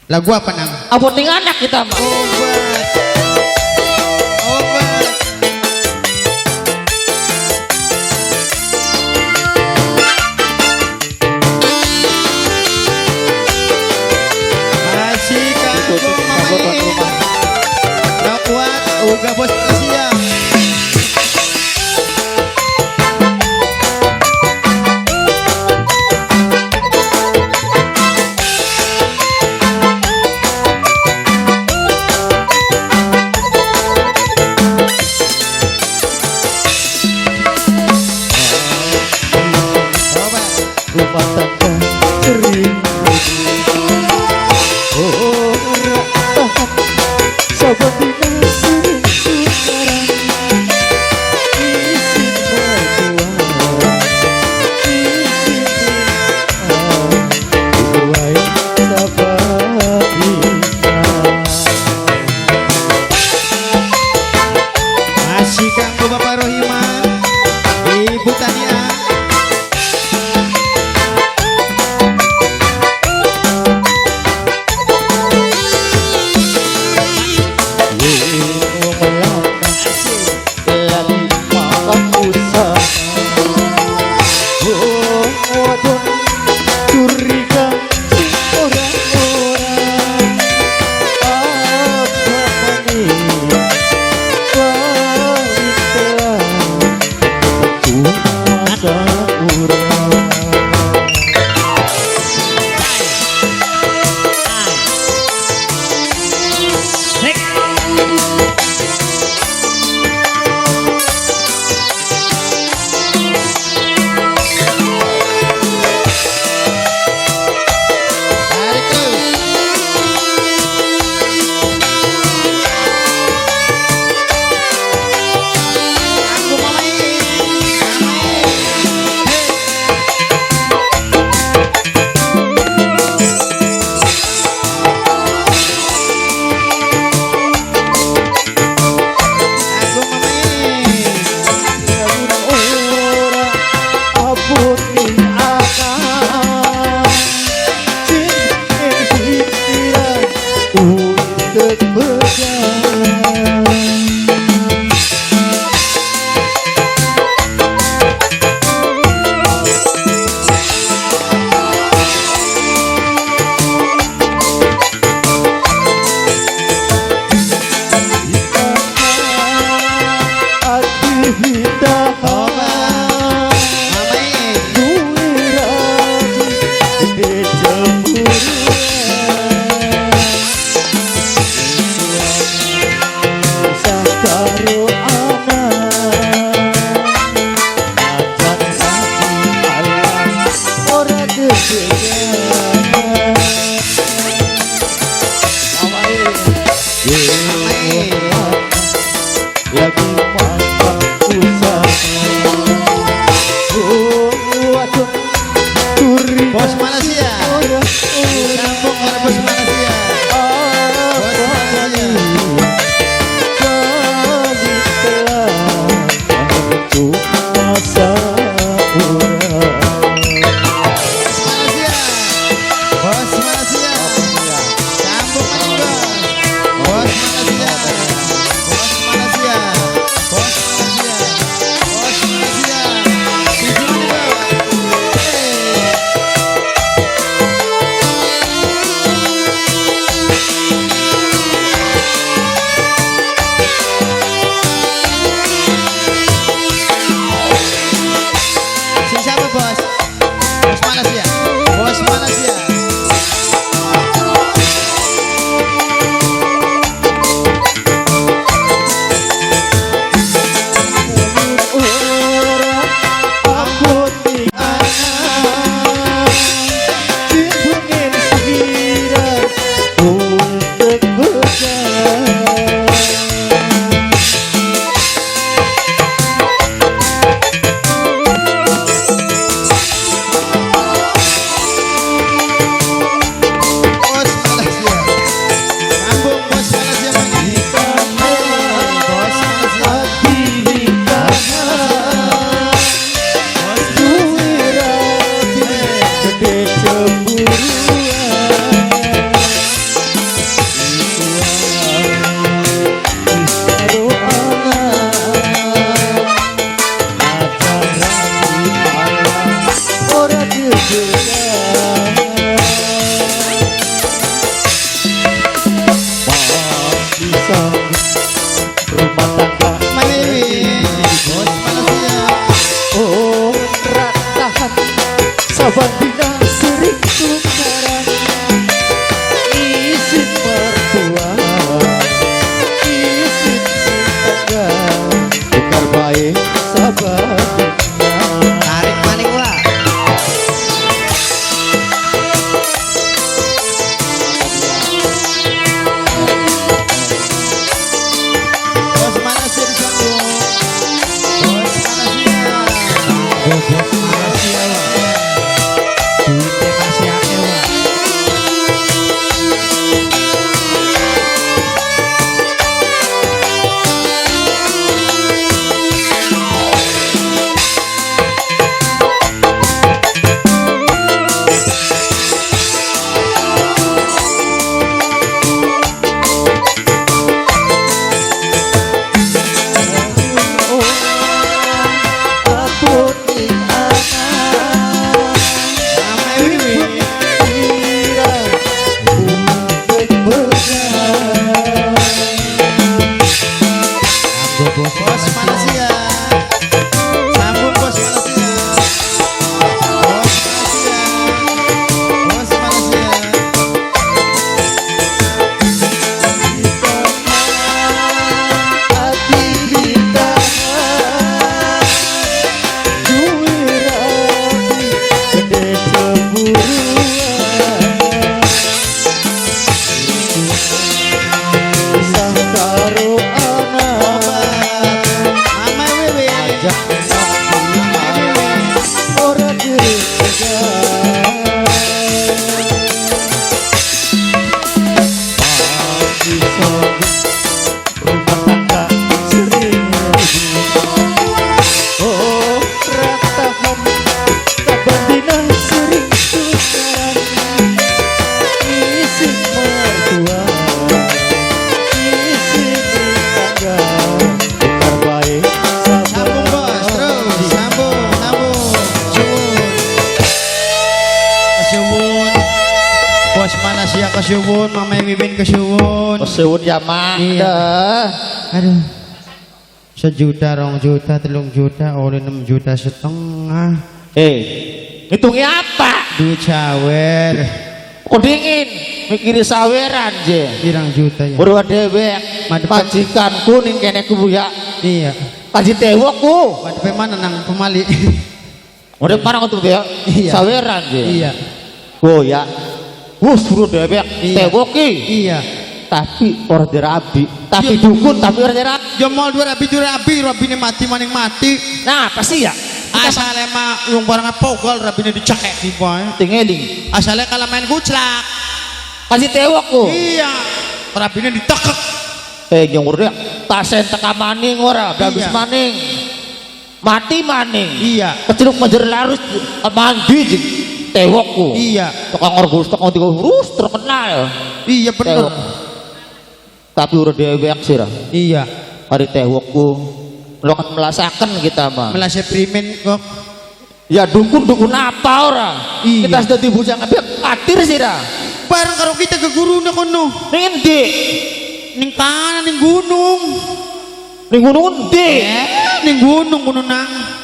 Lagu apa nang? Aboting anak kita mah. Obat. Obat. Masih kanggo Mama Iin. Gak kuat, uga bos Asia. Rumah tangga sering ora tahan saben dina sering tukaran isin berjuang isin wae sabar. Masih kanggo Bapak Rohiman, Ibu Tania. Tarik terus. Aku Mama Iin, Mama Iin. Hey. Aku Mama Iin. Ora abot ning akal sing pikiran untuk berjalan. Ati Obat. Mama Iin. Mama Iin. Lagi mantap usaha. Oh, waduh, curiga. Bos Malaysia. Disambung oleh Bos Malaysia. Bos Malaysia. Bos Malaysia. Bos Malaysia. Sambung maning bos. Bos Malaysia. Bos Malaysia. Bos Malaysia. Bos Malaysia. Siji maning bos. Hey. Bos Malaysia kesuwun, Mama Wiwin kesuwun. Kesuwun ya mak. Iya. Dah. Aduh. Sejuta, 2 juta, 3 juta, oleh 6,5 juta. Eh, ngitungnya apa? Duit sawer. Kok dingin? Mikiri saweran je. Pirang juta ya? Berdua dewek. Madep. Majikanku ning kene ku ya. Iya. Kaji tewok ku. Madepe mana nang pemali? Udah parang untuk ya. Iya. Saweran je. Iya. Oh ya. Wah, suruh dewek Iya. tewok ki. Iya. Tapi ora dirabi. Tapi Iya. dukun tapi ora dirabi. Ya mal dua rabi dua rabi, rabine mati maning mati. Nah, pasti ya. Asale mah yung barang pogol rabine dicekek di bae. Tingeling. Asale kalau main kuclak. Kasih tewok ku. Iya. Rabine ditekek. Eh, yang udah tasen teka maning ora, habis Iya. maning. Mati maning. Iya. Keceluk majer larus mandi jing tewokku. Iya. Tukang orgus, tukang tiga urus terkenal. Iya bener. Tewok. Tapi udah dewek sih lah. Iya. Hari tewokku lo kan melasakan kita mah. Melase primen kok. Ya dukun dukun apa ora? Iya. Kita sudah dibujang tapi katir sih lah. Bareng karo kita ke gurune kono. Ning endi? Ning kanan ning gunung. Ning gunung endi? Eh, ning gunung kono nang.